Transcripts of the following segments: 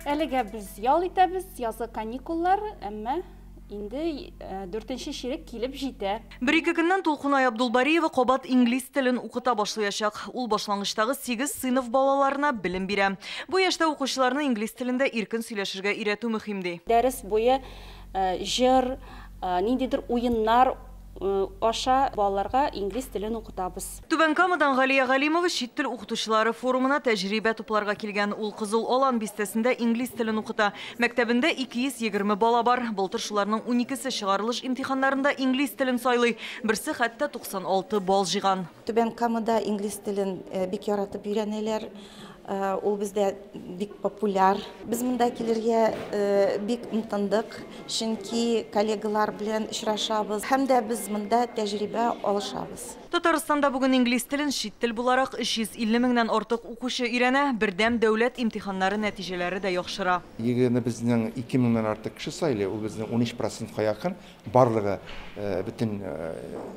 Әлегә без ял итәбез, язгы каникуллар, әмма инде 4нче чирек килеп җитә. Бер-ике көннән Тулкунай Абдулбариева кабат инглиз телен укыта башлаячак. Ул башлангычтагы 8 сыйныф балаларына белем бирә. Бу яшьтә укучыларны инглиз телендә иркен сөйләшергә өйрәтү мөһим ди. Дәрес буе җыр, ниндидер уеннар аша балаларга инглиз телен укытабыз. Түбән Камадан Галия Галимова чит тел укытучылары форумына тәҗрибә тупларга килгән. Ул Кызыл Алан бистәсендә инглиз телен укыта. Мәктәбендә 220 бала бар. Былтыр шуларның 12-се чыгарылыш имтиханнарында инглиз телен сайлый. Берсе хәтта 96 балл җыйган. Түбән Камада инглиз телен бик яратып өйрәнәләр. Ул бездә бик популяр. Без монда килергә бик ынтындык, чөнки коллегалар белән очрашабыз һәм дә без монда тәҗрибә алышабыз. Татарстанда бүген инглиз телен чит тел буларак 350 меңнән артык укучы өйрәнә. Бердәм дәүләт имтиханнары нәтиҗәләре дә яхшыра. ЕГЭны безнең 2000-нән артык кеше сайлый, ул безнең 13%-ка якын, барлыгы бөтен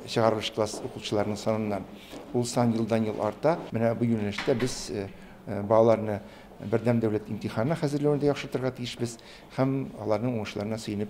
чыгарылыш класс укучыларының саныннан. Ул сан елдан-ел арта. Менә бу юнәлештә без балаларны бердәм дәүләт имтиханына хәзерләүне дә яхшыртырга тиешбез һәм аларның уңышларына сөенеп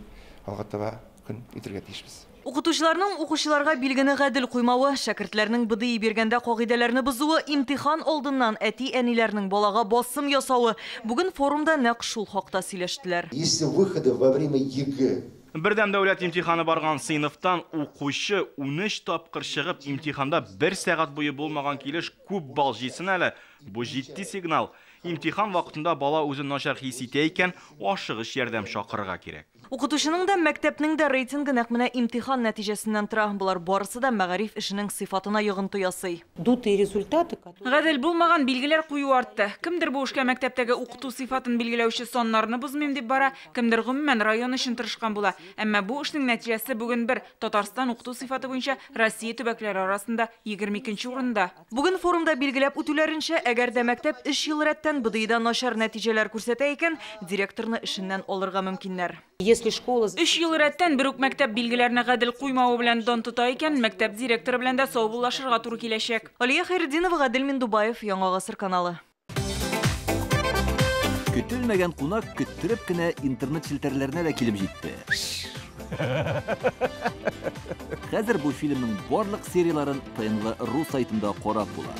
алга таба көн итәргә тиешбез. Укытучыларның укучыларга билгене гадел куймавы, шәкертләрнең БДИ биргәндә кагыйдәләрне бозуы, имтихан алдыннан әти-әниләрнең балага басым ясавы. Бүген форумда нәкъ шул хакта сөйләштеләр. Если выходы во время ЕГЭ Бердәм дәүләт имтиханы барган сыйныфтан укучы 13 тапкыр чыгып имтиханда 1 сәгать буе булмаган килеш күп балл җыйсын әле. Бу җитди сигнал. Имтихан вакытында бала үзен начар хис итә икән, ашыгыч ярдәм чакырырга кирәк. Укытучының да, мәктәпнең дә рейтингы нәкъ менә имтихан нәтиҗәсеннән тора. Болар барысы да мәгариф эшенең сыйфатына йогынты ясый. Дутые результаты, которые Гадел булмаган билгеләр кую артты. Кемдер бу эшкә мәктәптәге укыту сыйфатын билгеләүче саннарны бозмыйм дип бара, кемдер гомумән район өчен тырышкан була. Әмма бу эшнең нәтиҗәсе бүген бер. Татарстан укыту сыйфаты буенча Россия төбәкләре арасында 22нче урында. Бүген форумда билгеләп үтүләренчә, әгәр дә мәктәп 3 ел рәттән БДИда начар нәтиҗәләр күрсәтә икән, директорны эшеннән алырга мөмкиннәр. Если школа 3 ел рәттән бер үк мәктәп билгеләрне гадел куймавы белән дан тота икән, мәктәп директоры белән дә саубуллашырга туры киләчәк. Алия Хәйретдинова, Гадел Миндубаев, Яңа Гасыр каналы. Көтелмәгән кунак көттереп кенә интернет челтәрләренә дә килеп җитте. Хәзер бу фильмның барлык серияларын ТНВ ру сайтында карап була.